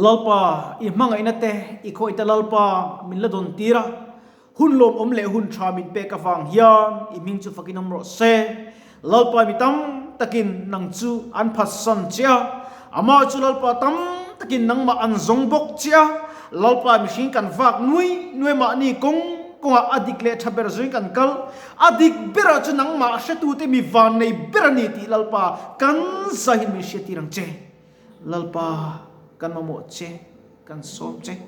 Lalpa, i hmangaihna te, i khawihte Lalpa min la dawn tir a, hun lawmawm leh hun tha min pek avang hian i hming chu fakin awm rawh se. Lalpa mi tam takin nang chu an phatsan che a, amah chu Lalpa tam takin nangmah an zawng bawk che a. Lalpa mihring kan vak nui nuai mahni kawng kawngah a dik leh tha ber zawngin kan kal, a dik berah chu nangmah hretute mi vannei ber a ni tih Lalpa kan zahin min hriattir ang che. Lalpa, kan mamawh che, kan sawm che.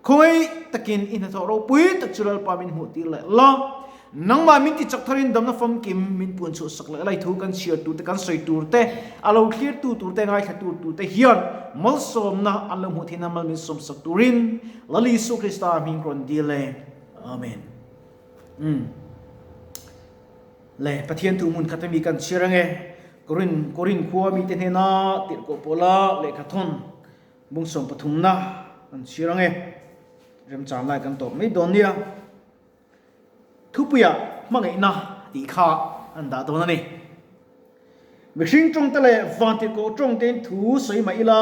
Khawi takin i hnathawh ropui tak chu Lalpa min hmuh tir leh la. Nangmah min ti chak tharin damna famkim min puan chhuah sak leh lai thu kan chhiar tur te, kan sawi tur te, a lo thlir tu tur te, ngaithla tur tur te hian malsawmna an lo hmuh theihna mal min sawm sak turin Lal Isu Krista hming rawn dil e. Amen. Umm. Le, Pathian thu hmun khat ami kan chhiar ange. Korin, Korin khua mite hnena tirhkoh pawla lehkha thawn bung sawm pathumna kan chhiar ange. Remchang lai kan tawp mai dawn nia. Thupuia hmangaihna tih kha an dah dawn a ni. Mihring tawngte leh van tirhkoh tawngtein thu sawi mah ila,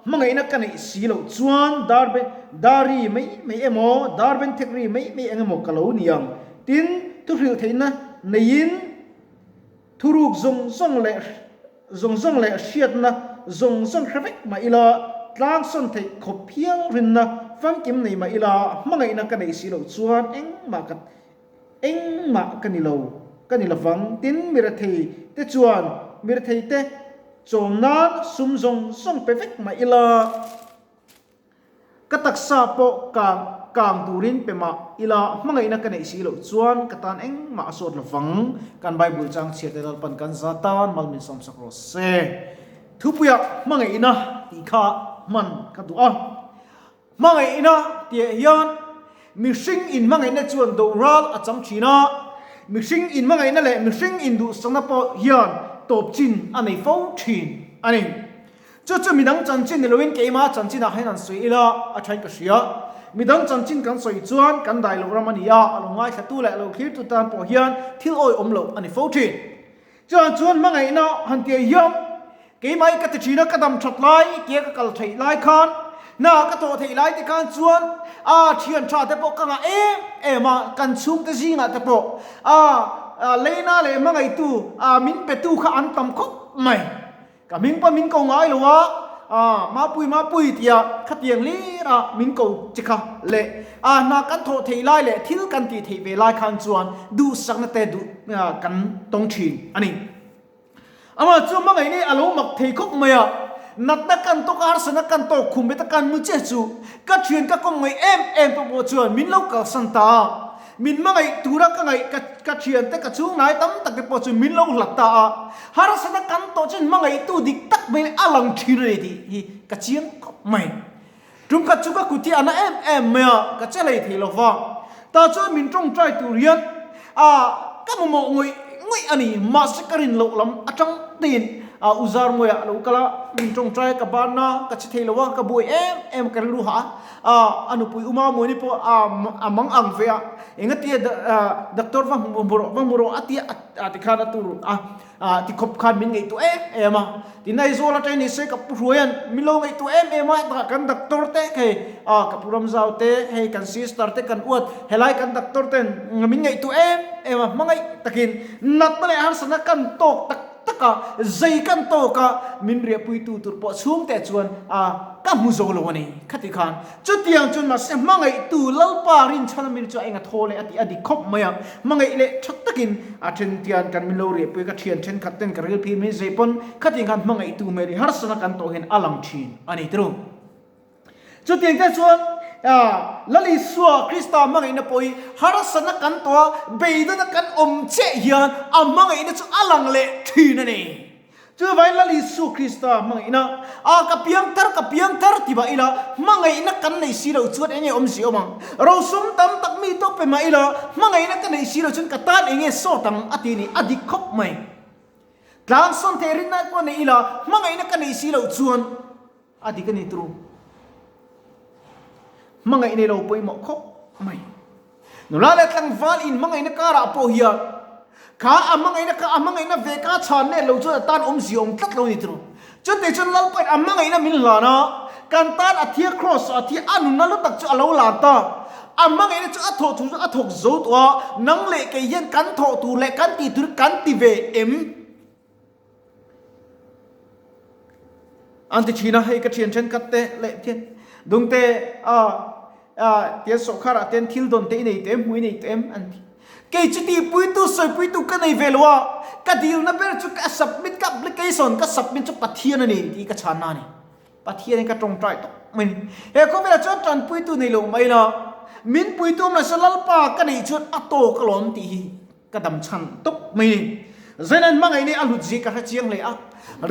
hmangaihna ka neih si loh chuan darbe, dari mai mai emaw, darben thek ri mai mai eng emaw ka lo ni ang. Tin, thuhrilh theihna neiin thuruk zawng zawng leh zawng zawng leh hriatna zawng zawng hre vek mah ila, tlangsawn theih khawp hial rinna famkim nei mah ila, hmangaihna ka neih si loh chuan engmah ka Engmah ka ni lo, ka ni lovang, tin mirethei te chuan mirethei te chawm nan sum zawng zawng pe vek mah ila, ka taksa pawh kang kang turin pe mah ila hmangaihna ka neih si loh chuan ka tan engmah a sawt lovang, kan Bible chang chhiar te Lalpan kan za tan mal min sawmsak rawh se. Thupuiah hmangaihna tih kha hman ka duh a. Hmangaihna tihah hian mihring inhmangaihna chuan doral a chang thin a, mihring inhmangaihna leh mihring induhsakna pawh hian tawp chin a nei fo thin a ni. Chu chu midang chanchin ni loin keimah chanchinah hian han sawi ila a thain ka hria. Midang chanchin kan sawi chuan kan dai loh ram a ni a, a lo ngaithlatu leh a lo thlirtu tan pawh hian thil awihawm loh a ni fo thin. Chuan chuan hmangaihna han tih hian keimah hi ka ti thin a, ka dam that lai tia ka kal theih lai khan, hna ka thawh theih lai te khan chuan a thian tha te pawh ka ngah em em a, kan chhungte zingah te pawh a leina leh hmangaihtu a min petu kha an tam khawp mai. Ka hming pawh min ko ngai lo a, a Mapui Mapui tia khatiang hlir a min ko che kha le a hna kan thawh theih lai leh thil kan tih theih ve lai khan chuan duhsakna te duh kan tawng thin a ni. Amah chu hmangaih nei a lo mak thei khawp mai a, natna kan tawk a harsatna kan tawk khum bet a kan mu che chu ka thian ka kawm ngaih em em pawh pawh chuan min lo kalsan ta a. Min hmangaih tura ka ngaih ka ka thiante ka chhungnai tam tak te pawh chu min lo hlat ta a, harsatna kan tawh chuan hmangaihtu dik tak mai a lang thin a ni tih hi ka chiang khawp mai. Tum khat chu ka kut hi a na em em mai a, ka che hlei thei lo va, tah chuan min tawngtai tur hian a ka mamawh ngawih ngawih a ni, mahse ka rin loh lam atang tein a u Zarmawia a lo kal a, min tawngtai a ka ban a, ka che thei lo a, ka buai em em a ka rilru hah a. A a nupui Uma Muani pawh a a mang ang ve a, engatia doctor va hmu rawh va hmu rawh a tia a tikhan a tur a a tikhawp khan min ngaihtuah em em a. Tin Aizawl atangin ni se ka pu Hruaia'n min lo ngaihtuah em em a, takah kan doctor te hei a ka pu Ramzau te hei kan sister te kan uat helai kan doctor ten min ngaihtuah em em a, hmangaih takin natna leh harsatna kan tawk tak taka zei kan tawk a, min riahpuitu tur pawh chhungte chuan a ka hmu zo lo a ni. Khati khan chutiang chuan mahse hmangaihtu Lalpa rinchhan a min chu a eng a thaw leh a tih a dik khawp mai a, hmangaih leh tha takin a then tian kan min lo riahpui ka thian thenkhat ten ka ril phir mai zei pawn khatiang khan hmangaihtu hmel hi harsana kan tawh hian a lang thin a ni tiro. Chutiang te chuan Lal Isua Krista hmangaihna pawh hi harsatna kan tawh a, beidawna kan awm chiah hian a hmangaihna chu a lang leh thin a ni. Chuvangin Lal Isua Krista hmangaihna, a ka piang thar, ka piang thar ti mah ila, hmangaihna kan nei si loh chuan enge awmzia awm ang? Rosum tam tak mi tawp pe mah ila, hmangaihna ka neih si loh chuan ka tan enge sawt ang a ti a ni, a dik khawp mai. Tlangsawn thei rinna pawh nei ila, hmangaihna ka neih si loh chuan, A dik a ni turu. Hmangaih nei lo pawimawh khawp mai. Nula leh tlangval in hmangaihna karah pawh hian kha a hmangaihna kha a hmangaihna ve ka chhan let lo chuan a tan awmzia awm tlat lo a ni turu. Chutei chuan Lalpain a hmangaihna min hlan a, Kan tan a thia Kraws ah a thi a nunna lu tak chu a lo lan ta. A hmangaihna chu a thawh tur chu a thawk zo tawh a, nang leh kei hian kan thawh tur leh kan tih tur kan ti ve em? An ti thin a, hei ka thian thenkhat te leh thian dungte a tian sawhkharah ten thil dawn te i nei tawh em, hmuh i nei tawh em an ti. Kei chu tihpuitu sawipuitu ka nei ve lo a, ka dilna ber chu ka submit ka application ka submit chu Pathian a ni tih ka chhanna a ni. Pathianin ka tawngtai tawp mai a ni. He khawvelah chuan tanpuitu nei lo mai la, min puitu awm lo se Lalpa ka neih chuan a tawk alawm tih hi Ka dam chhan tawp mai ni. Zainan hmangaih nih a hlut zia ka hre chiang hle a.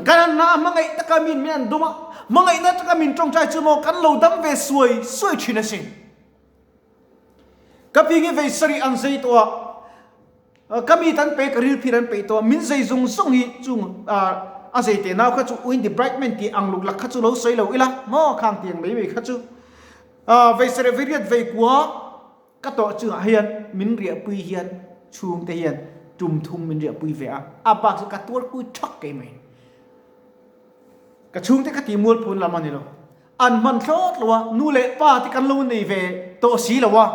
Kan an hna a hmangaih taka min min an dawm a, hmangaihna taka min tawngtai chu maw kan lo dam ve suai suai thin asin. Ka pi nge vei sarih an zei tawh a, ka mi tan pe ka ril phir an peih tawh a, min zei zung zung hi chung a zei teh nau kha chu uin debrightment tih ang luk lak kha chu lo sawi lo ila maw khang tiang mai mai kha chu vei sarih vei riat vei kua Ka tawh chungah hian min riahpui hian chhungte hian tum thum min riahpui ve a, a bak chu ka tuarpui thak kei mai. Ka chhungte ka tih mualphun lam a ni lo. An hman thlawt lo a, nu leh pa te kan lo nei ve tawh si lo a,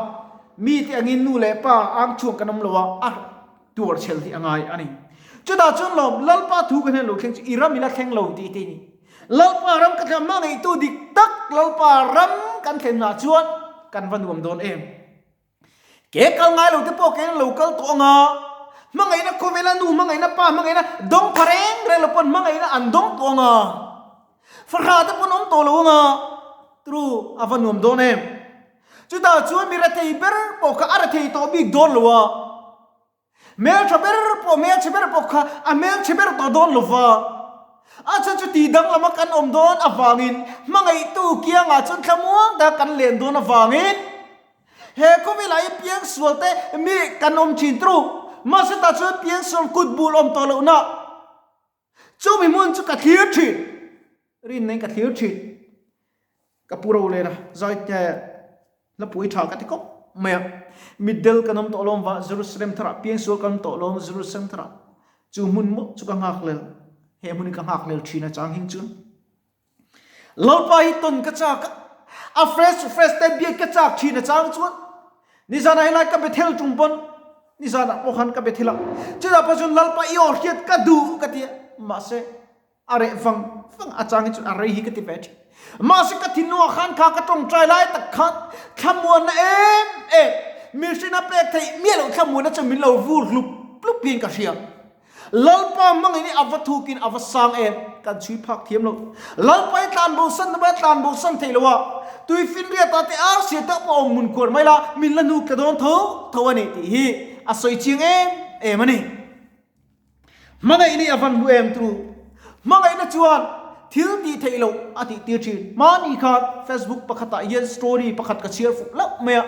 mite angin nu leh pa ang chhuak kan awm lo a, a tuar chhel hi a ngai a ni. Chutah chuan lawm Lalpa thu kan hian lo thleng chu i ram i la thleng lo tih te a ni. Lalpa ram ka thlen hmangaihtu dik tak Lalpa ram kan thlen hunah chuan kan va nuam dawn em. Ke kal ngai lo te pawh kein lo kal tawh anga hmangaihna khawvela nu hmangaihna pa hmangaihna dawng pha reng reng lo pawn hmangaihna an dawng tawh anga fahrah te pawn awm tawh lo anga tru a va nuam dawn em. Chutah chuan mi rethei ber pawh kha a rethei tawh bik dawn lo a. Hmeltha ber pawh hmelchhe ber pawh kha a hmelchhe ber tawh dawn lo va. A chhan chu tih danglama kan awm dawn avangin hmangaihtu kiangah chuan thlamuang taka kan len dawn avangin he khawvelah hi piangsual te mi kan awm thin tru. Mahse tah chuan piangsual kut bul awm tawh lohna Chumi hmun chu ka thlir thin. Rinna in ka thlir thin. Ka pu ro len a, zai te hlapui tha ka ti khawp mai a. Mitdel kan awm tawh lawm va, Jerusalem tharah piangsual kan awm tawh lawm Jerusalem tharah. Chu hmun mawlh chu ka nghakhlel. He hmun hi ka nghakhlel thin a chang hing chuan. Lalpa hi tawn ka chak a, a fresh fresh te biak ka chak thin a chang chuan nizanah helai ka Bethel tum pawn nizanah pawh khan ka Bethel a, chutah pawh chuan Lalpa i aw hriat ka duh ka ti a, mahse a reh vang vang a chang hi chuan a rei hi ka ti ve thin. Mahse ka thinlungah khan kha ka tawngtai lai tak khan thlamuanna em em mihring a pek theih miah loh thlamuanna chu min lo vur hlup hlup hian ka hria. Lalpa hmangin i a va thukin a va sang em? Kan chhui phak thiam lo. Lalpa i tlan bosan na mai a tlan bosan thei lo a. Tui finriat ah te ar sia te pawh awm hmun kuar mai la min la hnuk tla dawn tho tho a ni tih hi a sawi chiang em em a ni. Hmangaih ni a van hmu em tru? Hmangaihna chuan thil tih theih loh a tih tir thin. Hmani khan Facebook pakhatah hian story pakhat ka chhiar fuh hlauh mai a.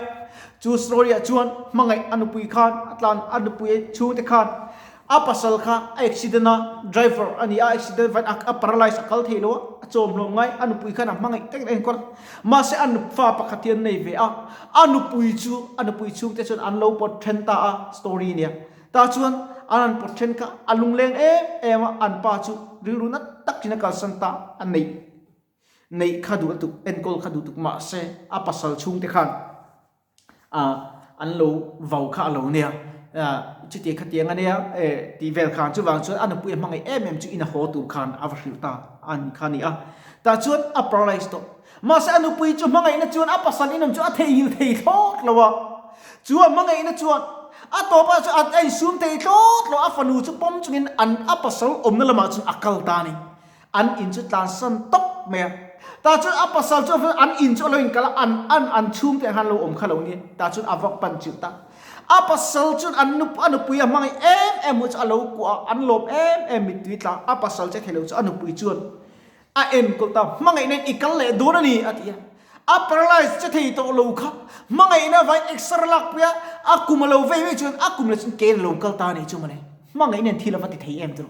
Chu story ah chuan hmangaih a nupui khan a tlan a nupui chhungte khan a pasal kha a accident a, driver a ni a, accident vain a paralyze a kal thei lo a, a chawm hlawm ngai a nupui khan a hmangaih takin a enkawl a. Mahse a fa pakhat hi an nei ve a, a nupui chu a nupui chhungte chuan an lo pawt then ta a story nia. Tah chuan an an pawt then kha a lungleng em em a, an pa chu rilru nat takin a kalsan ta a neih neih kha duh tuk enkawl kha duh tuk mahse a pasal chhungte khan ah an lo vau kha a lo nia ah chuti khatiang a nia eh tih vel khan chuvang chuan a nupui a hmangaih em em chu in a haw tur khan a va hrilh ta a ni kha a ni a tah chuan a paralyze tawh. Mahse a nupui chu hmangaihna chuan a pasal inawm chu a theihnghilh thei thlawt lo a, chu a hmangaihna chuan a tawpah chuan a insum thei thlawt lo a, a fanu chu pawm chungin an a pasal awmna lamah chuan a kal ta a ni. An in chu tlansan tawp mai a, tah chuan a pasal chu an in chu a lo inkal a, an an an chhungte ang khan lo awm kha lo nia, tah chuan a va pan chilh ta. A pasal chuan an nup a nupui a hmangaih em em chu a lo kuah a, an lawm em em mittui tla, a pasal che thei lo chu a nupui chuan A enkawl ta, hmangaihna in i kal leh dawn a ni, a ti a. A paralyze che thei tawh lo kha, hmangaihna avangin exer lak pui a, a kum a lo vei vei chuan a kum leh chuan kein a lo kal ta a ni chu mawle. Hmangaihna in thil a va ti thei em tawh.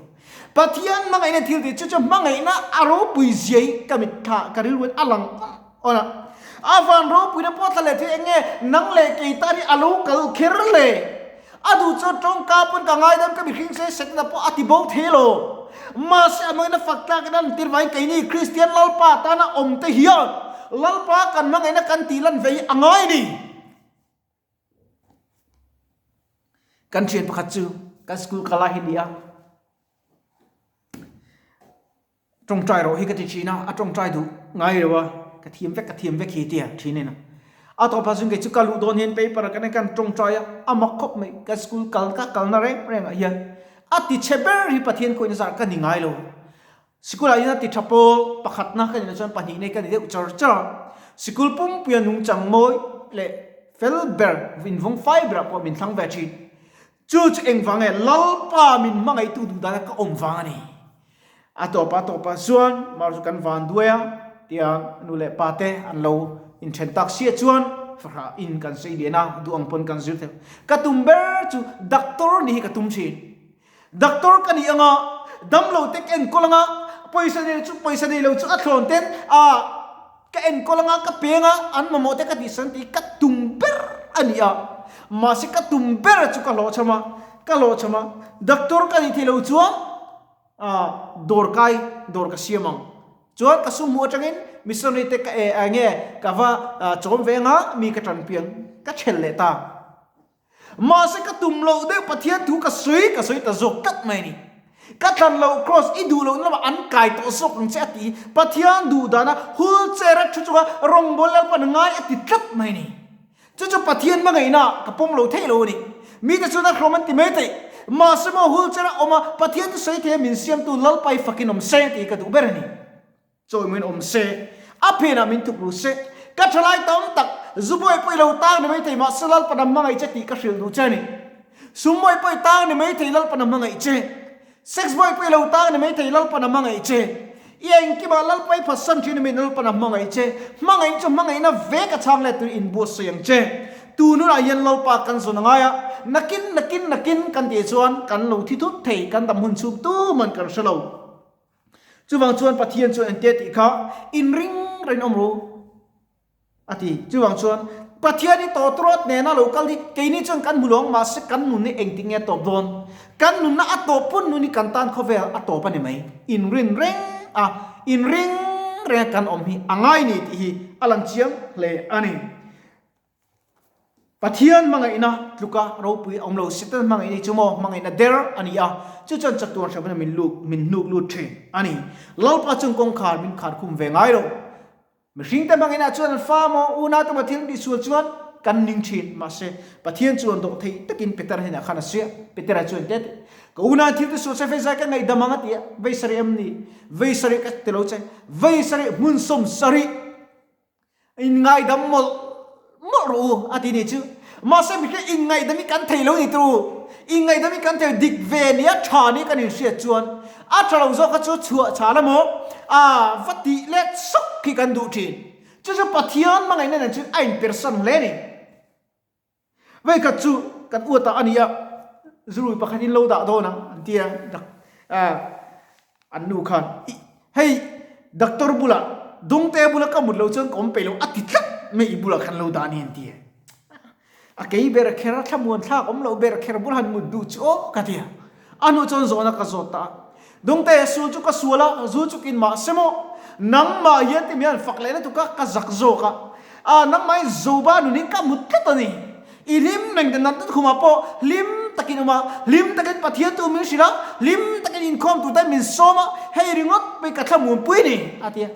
Pathian hmangaihna in thil ti chu chuan hmangaihna a ropui zia hi ka mitthla ka rilruin a lang awn a. A van ropuina pawh thla leh thei eng nge nang leh kei tan hi a lo kal kher le. A duh chuan tawngka pawn ka ngaidam ka mihring se Setana pawh a ti bo thei lo. Mahse a hmangaihna fak tlakin a lantir vangin keini Kristian Lalpa tana awmte hian Lalpa kan hmangaihna kan tih lan ve hi a ngai a ni. Kan thian pakhat chu kan school kal lai hi a ni a. Tawngtai rawh hi ka ti thin a, a tawngtai duh ngai lo a, ka thiam vek ka thiam vek hi tia thin in a. A tawpah chuan kei chu ka luh dawn hian paper ah kan kan tawngtai a, a mak khawp mai, ka school kal ka kalna reng reng ah hian a ti chhe ber hi Pathian kawihna zar ka ni ngai lo. Sikul ah hian a ti tha pawl pakhatna ka nih loh chuan pahnihna hi ka ni deuh char char a, sikul pumpuia nungchang mawi leh fel ber invawng fai berah pawh min thlang ve thin. Chu chu engvang nge Lalpa min hmangaihtu duh dana ka awm vang a ni. A tawp a tawp ah chuan mar chu kan van duai a tia nu leh pa te an lo inthen tak sia chuan fahrah in kan sei lian a, duh ang pawn kan zir thei. Ka tum ber chu doctor nih hi ka tum thin. Doctor ka nih anga damlo te ka enkawl anga pawisa nei chu pawisa nei lo chu a thlawn ten a ka enkawl anga ka peng a an mamawh te ka tihsan tih ka tum ber a ni a. Mahse ka tum ber chu ka hlawhchham a, ka hlawhchham a doctor ka nih theih loh chuan Ah, dawr kai, dawr ka siam ang. Chuan ka sum hmuh atangin missionary te ka e enge ka va chawm ve anga mi ka tanpui ang, ka chhel leh ta. Mahse ka tum loh deuh Pathian thu ka sawi ka sawi ta zawk tlat mai a ni. Ka thlan loh cross i duh lohna lamah an kai tawh zawk ang che a ti. Pathian duh dana wheelchair a thu chunga rawngbâwl Lalpan ngai a ti tlat mai a ni. Chu chu Pathian hmangaihna ka pawm lo theih lo a ni. Mite chuan a hrawm an ti mai theih. Mahse maw wheelchair a awm a, Pathian chu sawi thei a min siamtu Lalpai fakin awm se tih ka duh ber a ni. Chawimawiin awm se, a phenah min tuk ru se. Ka thalai tam tak, zu bawi pawh i lo tang ni mai thei mahse Lalpan a hmangaih che tih ka hrilh duh che a ni. Sum bawi pawh i tang ni mai thei Lalpan a hmangaih che. Sex boy pawh i lo tang ni maithei Lalpan a hmangaih che. I engkimah Lalpa i phatsan thin emaw Lalpan a hmangaih che. Hmangaih chu hmangaihna vek a chhang let turin inbuatsawi ang che. Tun hunah hian Lalpa kan zawn a ngai a, nakin nakin nakin kan tih chuan kan lo thi thut thei, kan dam hun chhung tuman kan hre lo. Chuvang chuan Pathian chuan engtia tih kha inring reng awm ru. A ti. Chuvang chuan, Pathian hi tawtrawt nena lo kal hi keini chuan kan hmu lo ang, mahse kan nun hi engtik nge a tawp dawn? Kan nunna a tawp pawn nun hi kan tan khawvel a tawp a ni mai. Inrin reng a, inring reng a kan awm hi a ngai ni tih hi a lang chiang hle a ni. Pathian hmangaihna tluka ropui a awm lo, Satan hmangaihna hi chu maw hmangaihna der a ni a, chu chuan chatuan hremna min luk, min hnuk lut thin a ni. Lalpa chuan kawngkhar min khar khum ve ngai lo. Mihringte hmangaihna chuan an fa maw unau te maw thil tih sual chuan kan ning thin. Mahse, Pathian chuan dawh thei takin Petera hnenah khan a sia. Petera chuan teh teh, Ka unau thil ti sual che vei zai ka ngaihdam ang a ti a, vei sarih em ni? Vei sarih ka ti lo che, vei sarih hmun 70 in ngaidam mawlh mawlh rawh u a ti nih chu. Mahse mihring inngaihdam hi kan thei lo ni tur u. Inngaihdam hi kan thei lo, dik ve nia tha nia kan inhriat chuan a tha lo zawk kha chu chhuah chhal emaw a va tih let sawk khi kan duh thin. Chu chu Pathian hmangaihna nen chuan a inpersan hle a ni. Veikhat chu kan uat ah a ni a, zurui pakhat in lo dah dawn ang an ti a, an nu khan ih hei doctor bulah dawngte bula ka mut loh chuan ka awm peih lo a ti tlat mai i bulah khan lo dah a ni an ti a. A kei ber kher a thlamuan thlak awm loh ber kher bul han mut duh chu aw ka ti a, a hnuah chuan zawhna ka zawt ta a, dawngte sul chu ka sual a, zu chu kin mahse maw nangmah hian ti mian fak leh lutuk a ka zak zawk a, A, nangmah hi Zoba nun hi ka hmu tlat a ni. I hlim reng te nat khumah pawh hlim takin awm a, hlim takin Pathian tu min hrilh a, hlim takin inkhawm tur te min sawm a, hei ringawt mai ka thlamuanpui a ni, a ti a.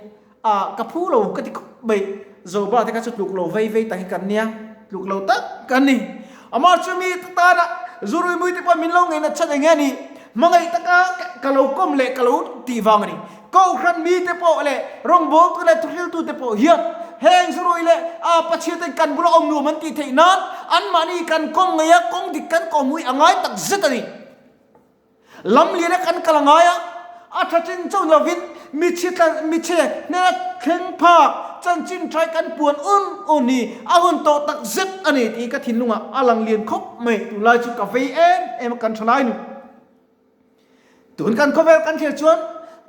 A, ka phu lo ka ti khawp mai. Zoba te kha chu tluk lo vei vei tak hi kan nia, tluk lo tak kan ni. Amah chu mi tana Zurui te pawh min lo ngei nat chhan eng nge ni? Hmangaih taka ka lo kawm leh ka lo tih vang a ni. Kohhran mite pawh leh rawngbawltu leh thuhriltute pawh hian heng zurui leh a Pathian kan bula awm nuam an tih theih nan anmahni kan kawng ngei a, kawng dik kan kawhmui a ngai tak zet a ni. Lam liana kan kal a ngai a, a tha chin chauh lovin michhe michhe hnena thleng phak chanchin trai kan puan un un hi a hun tawh tak zet a ni tih ka thinlungah a lang lian khawp mai. Tunlai chu ka vei em em a kan tha lai nu. Tun kan khawvel kan thlir chuan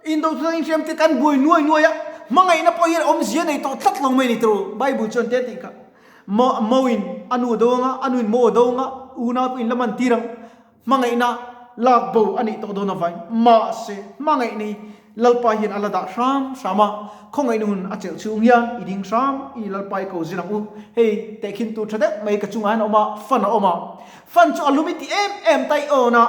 indo thuthleng inhriam te kan buai nuai nuai a, hmangaihna pawh hian awmzia nei tawh tlat lo mai ni tawh. Bible chuan te tih kha Mo in a nu a do anga, a nu in mo a do anga, unau pawh in la man tir ang. Hmangaihna lak bo a nih tawh dawn avangin mahse hmangaihna hi Lalpa hian a la dah hram hram a, khawngaihna hun a chelh chhung hian i ding hram i ni Lalpa i ko zir ang u. Hei tehkhin tur tha deuh mai ka chungah hian a awm a, fan a awm a. Fan chu a lum i ti em em ta i on a,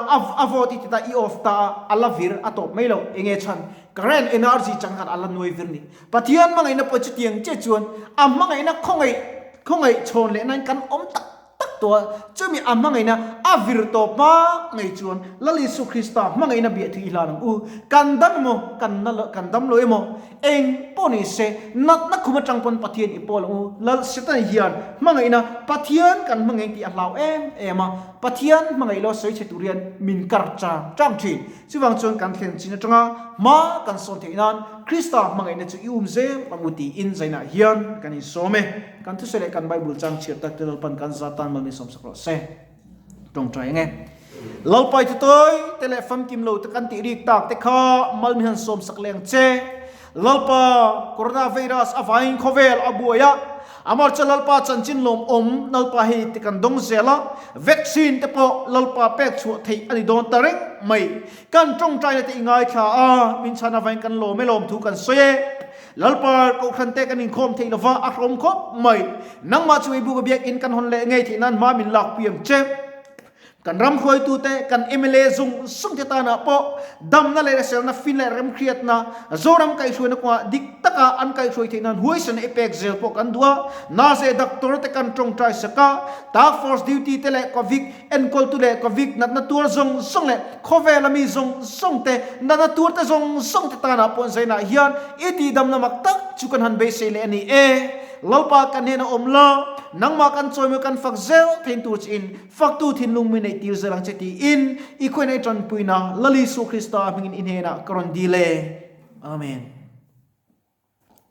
a vawt i ti ta i off ta a, a la vir a tawp mai lo. Enge chhan? Current energy chang khan a la nuai vir ni. Pathian hmangaihna pawh chutiang chiah chuan a hmangaihna khawngaih khawngaih chhawn leh nain kan awm tak tak tawh a, chumi a hmangaihna a vir tawp hma ngei chuan Lal Isu Krista hmangaihna biah thu i hlan ang u. Kan dam emaw, kan na lo, kan dam lo emaw, eng pawh ni se, natna khum atang pawn Pathian i pawl ang u. Lal Setana hian hmangaihna Pathian kan hmangaih tih a hlau em em a, Pathian hmangaih lo sawi chhe tur hian min kar chang chang thin. Chuvang chuan kan thlen chin atanga hma kan sawn theih nan Krista hmangaihna chu i um zel ang u tiin zainah hian kan insawm e. Kan thusawi leh kan Bible chang chhiar tak te Lalpan kan za tan mal min sawmsak rawh se. Tawngtai ang e. Lalpai thu tawi te leh famkim lo te kan tih rik tak te kha mal min han sawmsak leh ang che. Lalpa coronavirus avangin khawvel a buai a, amah chu Lalpa chanchin lawmawm Lalpa hei te kan dawng zel a, vaccine te pawh Lalpa pek chhuah theih a ni dawn ta reng mai. Kan tawngtaina te i ngaithla a, min chhan avangin kan lawm e lawmthu kan sawi e. Lalpa kohhran te kan inkhawm theih lova a hrawm khawp mai. Nangmah chu i buka biakinn kan hawn leh ngei theih nan hma min lakpui ang che. Kan ram hruaitute, kan mla zung zung te tanah pawh damna leh hriselna fin leh remhriatna Zoram kaihhruaina kawngah dik taka an kaihhruai theih nan huaisana i pek zel pawh kan duh a. Nurse doctor te kan tawngtai sak a, task force duty te leh Covid Enkawltu leh Covid natna tuar zawng zawng leh khawvela mi zawng zawng te, natna tuar te zawng zawng te tanah pawh zainah hian i tihdamna mak tak chu kan han beisei leh a ni e. Lalpa kan hnenah awm la, nangmah kan chawimawi kan fak zel thein tur chiin faktu thinlung mi neih tir zel ang che tiin i khawihnai tanpuina Lal Isu Krista hmingin i hnenah ka rawn dil e. Amen.